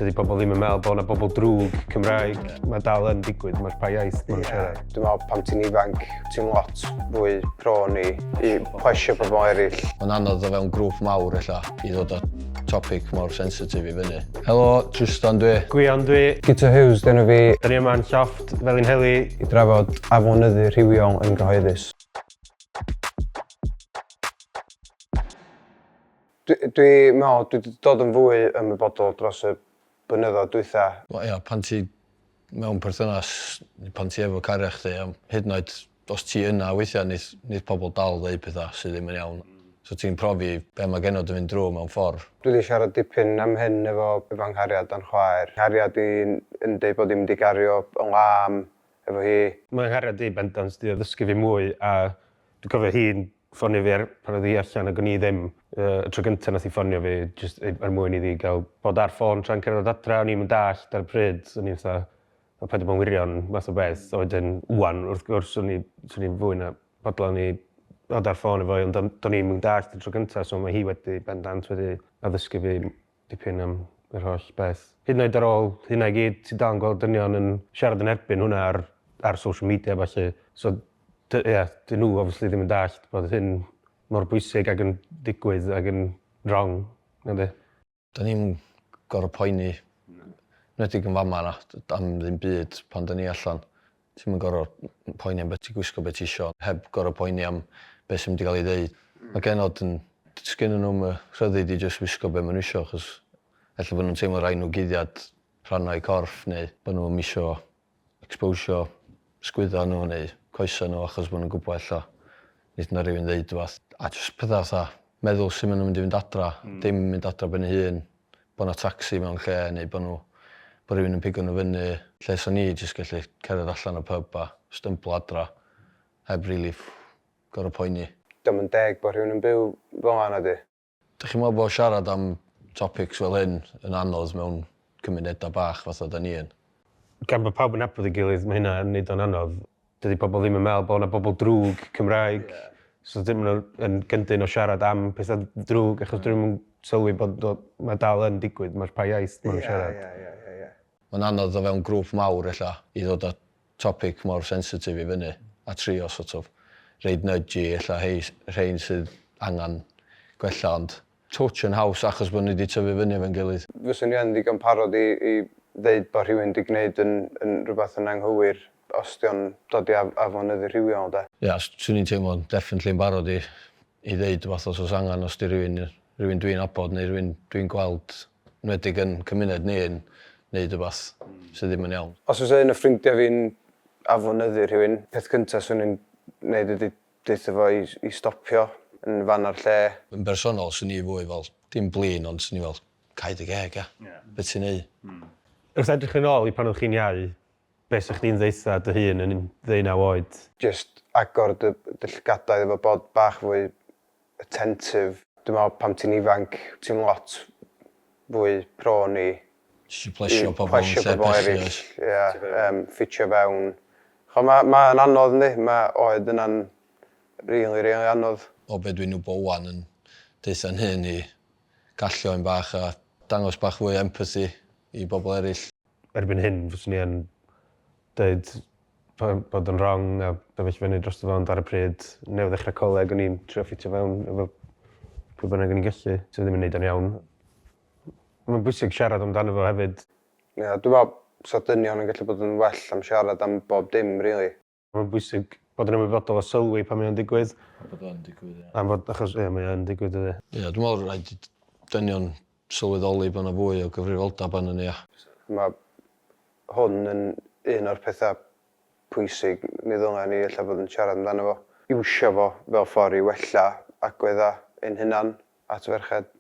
Dydy pobl ddim yn meddwl bod 'na bobl drwg Cymraeg. Mae dal yn digwydd, mae'r pa iaith maen nhw'n siarad. Dwi'n meddwl pan ti'n ifanc, ti'n lot fwy prone i, i plesio pobl eraill. Mae'n anodd o fewn grŵp mawr ella i ddod â topic mor sensitif i fyny. Helo, Trystan dwi. Gwion dwi. Guto Hughes 'di enw fi. Da ni yma yn llofft Felinheli. I drafod aflonyddu rhywiol yn gyhoeddus. Dwi dwi me'wl dwi 'di dod yn fwy ymwybodol dros y blynyddodd dwytha. Wel ia, pan ti mewn perthynas neu pan ti efo cariad chdi a hyd yn oed os ti yna weithia' neith neith pobol dal ddeud petha sy ddim yn iawn. So ti'n profi be' ma' genod yn fynd drw mewn ffor. Dwi 'di siarad dipyn am hyn efo efo 'nghariad a'n chwaer. Nghariad i'n yn deud bod 'i mynd i gario yn lân efo hi. Mae 'nghariad i bendant 'di addysgu fi mwy a Dwi'n cofio hi'n ffonio fi ar pan oedd hi allan ac o'n i ddim. Y tro gynta nath hi ffonio fi jyst er mwyn iddi gael bod ar ffôn tra'n cerdded adra o'n i'm yn dallt ar y pryd o'n i fatha o paid â bod yn wirion math o beth a wedyn ŵan wrth gwrs o'n i 'swn i'n fwy na bodlon i bod ar ffôn efo hi ond do'n i'm yn dallt y tro gynta so ma' hi wedi bendant wedi addysgu fi dipyn am yr holl beth. Hyd yn oed ar ôl hynna i gyd ti dal yn gweld dynion yn siarad yn erbyn hwnna ar ar social media a ballu so dy- ia 'dyn nhw obviously ddim yn dallt bod hyn mor bwysig ag yn digwydd ag yn wrong nadi? 'Dan ni'm gor'o' poeni 'nwedig yn fama na am ddim byd pan 'dan ni allan. Ti'm yn gor'o' poeni am be' ti gwisgo be' ti isio heb gor'o' poeni am be' sy mynd i ga'l 'i ddeud. Ma' genod yn sgennyn nw'm y rhyddid i jyst wisgo be' ma' n'w isio achos ella bo' nw'n teimlo rai' n'w guddiad rhan o'u corff neu bo' nw'm isio exposio sgwydda n'w neu coesa n'w achos bo' nw'n gwbo ella neith 'na rywun ddeud wbath a jyst petha fatha meddwl su' ma' n'w mynd i fynd adra. Dim mynd adra ben eu hun bo' 'na tacsi mewn lle neu bo' n'w bo' rywun yn pigo n'w fyny lle sa ni jyst gellu cerdded allan o pyb a stymblo adra heb rili gor'o' poeni. Dio'm yn deg bo' rhywun yn byw fel 'a nadi? Dych chi'n meddwl bod siarad am topics fel hyn yn anodd mewn cymunedau bach fatha 'da ni yn? Gan bod pawb yn nabod ei gilydd ma' hynna yn neud o'n anodd. Dydi pobol ddim yn meddwl bo' 'na bobol drwg Cymraeg. So dim yn yn gyndyn o siarad am petha drwg achos 'dyn nw'm yn sylwi bod o ma' dal yn digwydd ma'r pa iaith ma' nw'n siarad. Ie ie ie ie ie. Mae'n anodd o fewn grŵp mawr ella i ddod â topic mor sensitif i fyny a trio sort of roid nudge i ella rhei rhein sydd angan gwella ond touch yn haws achos bod ni 'di tyfu fyny efo'n gilydd. Fyswn i yn ddigon parod i i ddeud bo rhywun 'di gneud yn yn rwbath yn anghywir os 'di o'n dod i af- aflonyddu rhywiol 'de. Ia, swn i'n teimlo'n definitely yn barod i i ddeud wbath os o's angan os 'di rywun rywun dwi'n nabod neu rywun dwi'n gweld enwedig yn cymuned ni yn neud wbath sydd ddim yn iawn. Os fysa un o ffrindia fi'n aflonyddu rhywun, peth cynta swn i'n neud ydi deutha fo i i stopio yn fan a'r lle. Yn bersonol swn i fwy fel, dim blin ond swn i fel, cau dy geg ia? Be ti'n neu? Wrth edrych yn ôl i pan o'ch chi'n iau, be 'sa chdi'n ddeutha dy hun yn ddeunaw oed? Jyst agor dy dy llygadau efo bod bach fwy attentive. Dwi'n me'wl pan ti'n ifanc ti'n lot fwy prone i Jyst i plesio pobol yn lle pobol pechu eryll oes? ia yym ffitio fewn. Ch'o' ma' ma'n anodd yndi? Ma' oed yna'n rili rili anodd. O be dwi'n wbo ŵan yn deutha'n hun i gallio un bach a dangos bach fwy o empathy i bobol eryll. Erbyn hyn fyswn i yn deud bod o'n wrong a sefyll fyny drosto fo ond ar y pryd newydd ddechra coleg o'n i'n trio ffitio fewn efo pwy bynnag o'n i'n gallu sy ddim yn neud o'n iawn. Mae'n bwysig siarad amdano fo hefyd. Ia dwi me'wl sa dynion yn gallu bod yn well am siarad am bob dim rili. Mae'n bwysig bod yn ymwybodol o sylwi pan mae o'n digwydd. A bod o'n digwydd ia. Am fod achos ia mae o'n digwydd dydi? Ia dwi me'wl rhaid i dynion sylweddoli bo' 'na fwy o gyfrifoldab arnon ni a... Ma' hwn yn un o'r petha pwysig mi ddyla ni ella fod yn siarad amdano fo. Iwsio fo fel ffor i wella agwedda ein hunan at ferched.